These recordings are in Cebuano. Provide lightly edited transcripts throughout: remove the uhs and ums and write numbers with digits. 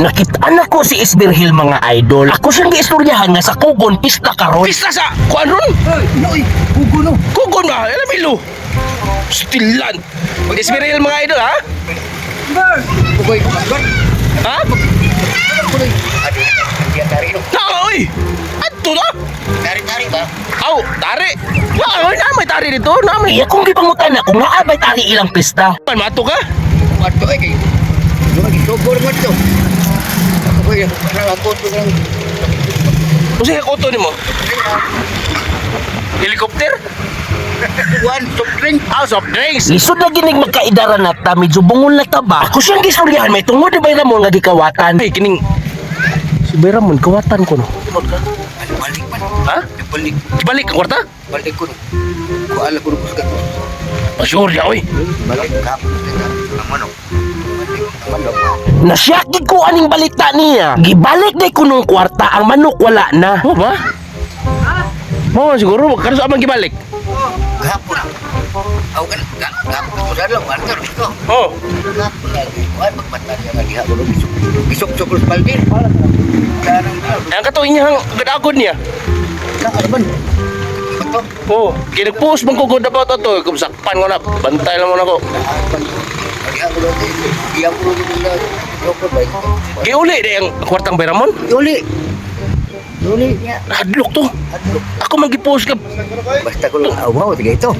Nakita na ko si Isberhil, mga idol. Ako siyang giistoryahan nga sa Kugon pista karon. Pista sa kuan ron? Noy, ugo no. Kugon ba? Alam ilo. Stilan. Isberhil, mga idol, ha? Ugoy ko ba? Ha? Ugoy. Adi, hindi tari no. Na, oy. Adto na. Tari tari ba? Aw, tari. Wa, oy, na may tari dito, na may. Iya kong gipangutan na kung naa bay tari ilang pista. Man mato ka? Ato ay kay. Dura gisugor mo to. Ugoy, ako to lang. Usa ka koto nimo? Helicopter? One soft drink. Ah, soft drinks. Lisod na ginig magkaidaran na ta, medyo bungol na ta ba? Ako siyang gistoryahan may tungod ni Bayramon nga gikawatan. Ay, kining si Bayramon kawatan ko no. Ano balik man? Ha? Balik, Balik ang kwarta? balik ko no. Ko ala ko ko sa Sure ya, oy. Balik ka. Ang manok. Balik ang manok. Nasyak gid ko aning balita niya. Gibalik day ko nung kwarta, ang manok wala na. Oh ba? Mo siguro karon sa amang gibalik. Gapon. Aw kan gapon ko sa lang ano ko. Oh. Gapon lagi. Kuan magmata niya nga diha ko gisok. Gisok sok baldi. Karang Ang kato inyang gadagod niya. Ano man? Bato. Oh, kinagpost man ko good about ato, kung sakpan ko na, bantay lang mo na ko. Diha ko lang. Diha ko lang. Joker ba ito? Giuli di ang kwartang Bayramon. Uli. Uli niya. Hadlok to. Hadlok. Ako man gipost ka. Basta ko lang awaw tiga ito.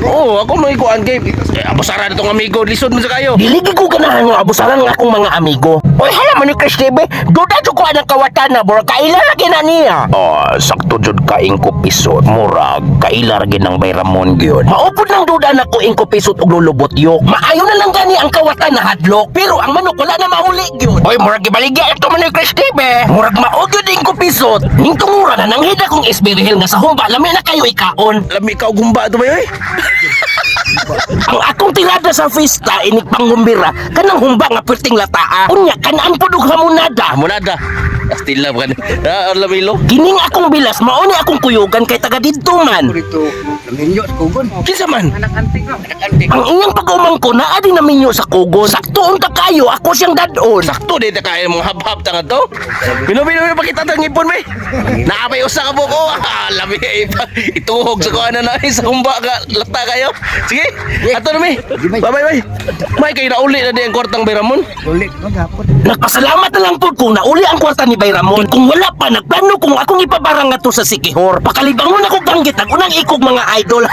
Oo, oh, ako man gikuan kay eh, abusara na tong amigo, lisod man sa kayo. Dili gid ko ganahan nga abusaran ang akong mga amigo. Oy, hala man ni Chris TV. Duda jud ko anang kawatan na bro. Kaila lagi na niya. Oh, sakto jud ka ingko pisot. Murag kaila ra gid ng Bayramon gyud. Maupod lang duda na ko ingko pisot og lulubot yok. Maayo na lang gani ang kawatan na hadlok, pero ang manok wala na mauli gyud. Oy, murag gibaligya ito man ni Chris TV. Murag mao gyud ingko pisot. Ning tungura na nanghida kong Isberhil nga sa humba lami na kayo ikaon. Lami ka og humba to ba oy? Ang akong tirada sa fiesta inig panghumbira kanang humba nga perting lataa. Unya kanaan pud og hamonada. Hamonada. Astila ba kan? Ah, lamilo. Kining akong bilas mao ni akong kuyugan kay taga didto man. Dito naminyo sa kugon. Kinsa man? Anak antik. Ang iyang pag-umangko naa din naminyo sa kugon. Sakto unta kayo ako siyang dadon. Sakto di ta kaya mga habhab ta nga to. Bino bino bino pakita tang ngipon me. Naapay usa ka buko. Ah, lami ituhog sa kuan na sa humba ka lata kayo. Sige, ato na mi. Bye bye bye. May kay nauli na di ang kwartang Bayramon. Uli ko gapon. Nagpasalamat na lang pud kung nauli ang kwarta ni Bayramon. Kung wala pa, nagplano kung akong ipabarang nga to sa Sikihor. Pakalibangon ako banggit ang unang ikog, mga idol.